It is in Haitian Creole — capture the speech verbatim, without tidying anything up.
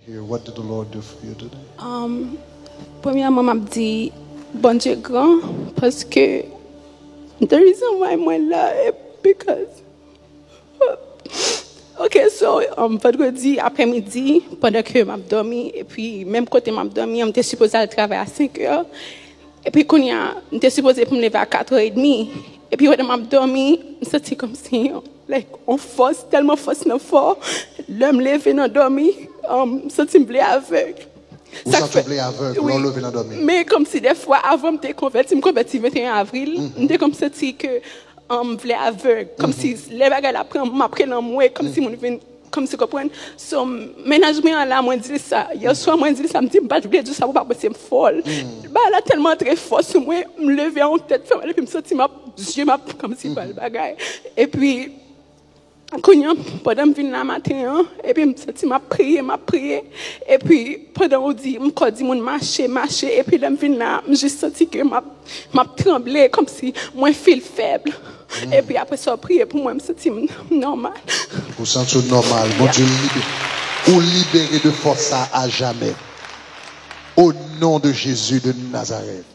Here, what did the Lord do for you today? Um, premyèman, m ap di Bondye gran, paske the reason why mwen la, e because. Ok, so, um, vandredi aprèmidi, pandan ke m ap dòmi, epi menm kote m ap dòmi an, m te sipoze al travay a senk è, epi kounye a, m te sipoze pou m leve a kat è edmi, epi pandan m ap dòmi, m santi kòmsi, like, on fòs, tèlman fòs nan fò, lè m leve nan dòmi, um, m santi m vle avèg. Ou santi w vle avèg lè w leve nan dòmi? Men kòmsi dèfwa, avan m te konvèti, m konvèti venteyen avril, m te kòm santi ke, um, m vle avèg. Kòmsi lè bagay la pran m, m ap rele anmwe, kòmsi moun vin, kòmsi konprann. So, mennaj mwen an la, mwen di l sa. Yè swa, mwen di l sa, m di, "M pa t vle di w sa pou pa panse m fòl." Bagay la tèlman antre fò sou mwen, m leve a yon tèt fè mal, epi m santi m ap, zye m ap kòmsi bal bagay. Epi, kounye a, pandan m vin la maten an, epi m santi m ap priye, m ap priye. Epi, pandan ou di, m kò di moun mache, mache. Epi lè m vin la, m jis santi ke m ap, m ap tranble, kòmsi mwen feel fèb. Epi apre sa, w priye pou mwen, m santi m nòmal. Ou santi w nòmal. Bondye libere. Ou libere de fòs sa a jamè. Au nom de Jésus de Nazareth.